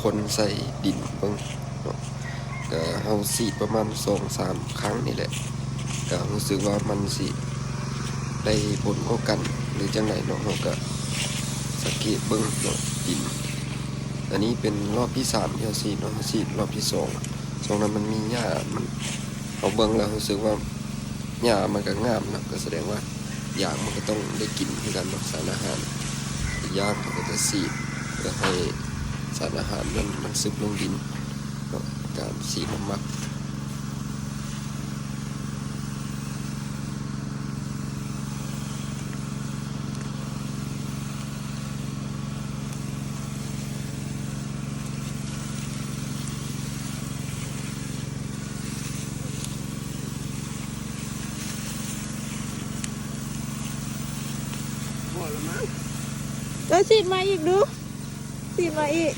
ຄົນໃສ່ດິນເບິ່ງເນາະ ກະເຮົາສີດປະມານສອງສາມຄັ້ງນີ້ແຫຼະ ກະຮູ້ສຶກວ່າມັນຊິໄດ້ຜົນກວ່າກັນ ຫຼືຈັ່ງໃດເນາະ ເຮົາກະສັງເກດເບິ່ງເນາະ ດິນ. ອັນນີ້ເປັນລອບທີສາມທີ່ເຮົາສີດເນາະ ເຮົາສີດລອບທີສອງ ຊ່ວງນັ້ນມັນມີຫຍ້າ ມັນ ເຮົາເບິ່ງແລ້ວຮູ້ສຶກວ່າຫຍ້າມັນກະງາມເນາະ ກະສະແດງວ່າຢາງມັນກະຕ້ອງໄດ້ກິນຄືກັນເນາະ ສານອາຫານ. ອີກຢ່າງເຮົາກະຈະສີດເພື່ອໃຫ້ສານອາຫານນັ້ນມັນຊຶບລົງດິນເນາະ ການສີດນ້ຳໝັກ. ເຈົ້າສີດມາອີກດູ ສີດມາອີກ.